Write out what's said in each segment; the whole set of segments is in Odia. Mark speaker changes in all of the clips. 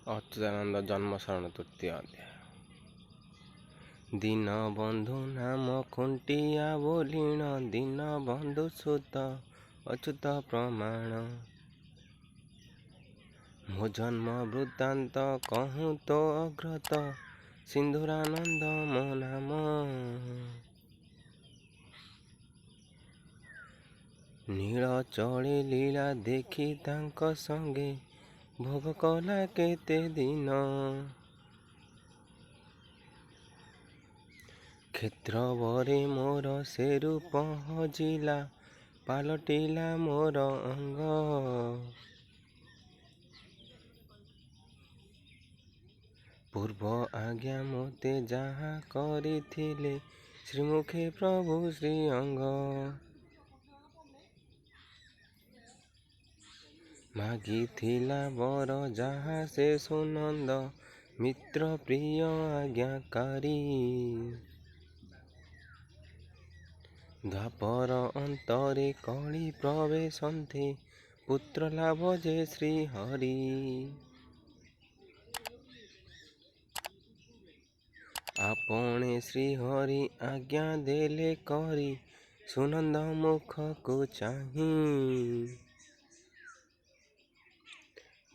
Speaker 1: ଅଚ୍ୟୁତାନନ୍ଦ ଜନ୍ମ ଶରଣ ତୃତୀୟ ଅଧ୍ୟାୟ। ଦୀନବନ୍ଧୁ ନାମ ଖୁଣ୍ଟିଆ ବୋଲିଣ, ଦୀନବନ୍ଧୁ ସୁତ ଅଚ୍ୟୁତ ପ୍ରମାଣ। ମୋ ଜନ୍ମ ବୃତ୍ତାନ୍ତ କହୁଁ ତୋ ଅଗ୍ରତ, ସିନ୍ଧୁରାନନ୍ଦ ମୋ ନାମ। ନୀଳଚଳେ ଲୀଳା ଦେଖି ତାଙ୍କ ସଙ୍ଗେ ଭୋଗ କଲା କେତେ ଦିନ। କ୍ଷେତ୍ରବରେ ମୋର ସେ ରୂପ ହଜିଲା, ପାଲଟିଲା ମୋର ଅଙ୍ଗ। ପୂର୍ବ ଆଜ୍ଞା ମୋତେ ଯାହା କରିଥିଲେ, ଶ୍ରୀମୁଖେ ପ୍ରଭୁ ଶ୍ରୀଅଙ୍ଗ। ମାଗିଥିଲା ବର ଯାହା ସେ ସୁନନ୍ଦ, ମିତ୍ର ପ୍ରିୟ ଆଜ୍ଞାକାରୀ। ଦ୍ୱାପର ଅନ୍ତରେ କଳି ପ୍ରବେଶନ୍ତେ, ପୁତ୍ର ଲାଭ ଯେ ଶ୍ରୀହରି। ଆପଣେ ଶ୍ରୀହରି ଆଜ୍ଞା ଦେଲେ କରି, ସୁନନ୍ଦ ମୁଖକୁ ଚାହିଁ।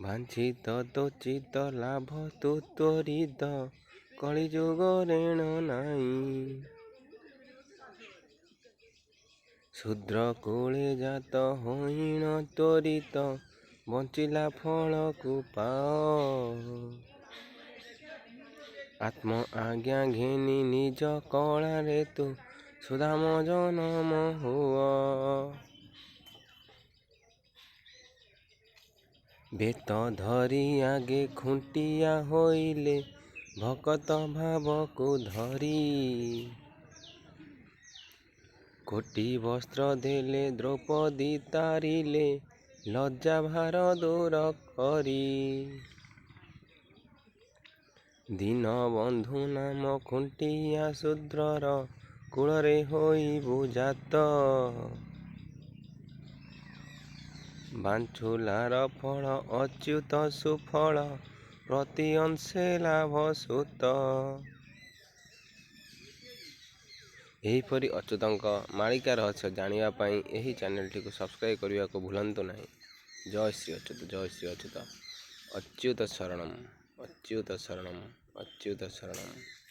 Speaker 1: ବାଞ୍ଛିତ ତୋଚିତ ଲାଭ ତୁ ତ୍ୱରିତ, କଳିଯୁଗ ରେଣ ନାଇଁ। ଶୂଦ୍ର କୁଳେ ଜାତ ହୋଇଣ ତ୍ୱରିତ, ବଞ୍ଚିଲା ଫଳକୁ ପାଅ। ଆତ୍ମ ଆଜ୍ଞା ଘେନି ନିଜ କଳାରେ ତୁ, ସୁଦାମ ଜନମ ହୁଅ। ବେତ ଧରି ଆଗେ ଖୁଣ୍ଟିଆ ହୋଇଲେ, ଭକତ ଭାବକୁ ଧରି। କୋଟି ବସ୍ତ୍ର ଦେଲେ ଦ୍ରୌପଦୀ ତାରିଲେ, ଲଜ୍ଜା ଭାର ଦୂର କରି। ଦୀନବନ୍ଧୁ ନାମ ଖୁଣ୍ଟିଆ ଶୂଦ୍ରର, କୁଳରେ ହୋଇବୁ ଜାତ। ବାଞ୍ଛୁଲାର ଫଳ ଅଚ୍ୟୁତ ସୁଫଳ, ପ୍ରତି ଅଂଶେ ଲାଭ ସୁତ। ଏହିପରି ଅଚ୍ୟୁତଙ୍କ ମାଳିକା ରହସ୍ୟ ଜାଣିବା ପାଇଁ ଏହି ଚ୍ୟାନେଲଟିକୁ ସବସ୍କ୍ରାଇବ୍ କରିବାକୁ ଭୁଲନ୍ତୁ ନାହିଁ। ଜୟ ଶ୍ରୀ ଅଚ୍ୟୁତ, ଜୟ ଶ୍ରୀ ଅଚ୍ୟୁତ, ଅଚ୍ୟୁତ ଶରଣମ୍, ଅଚ୍ୟୁତ ଶରଣମ୍, ଅଚ୍ୟୁତ ଶରଣମ୍।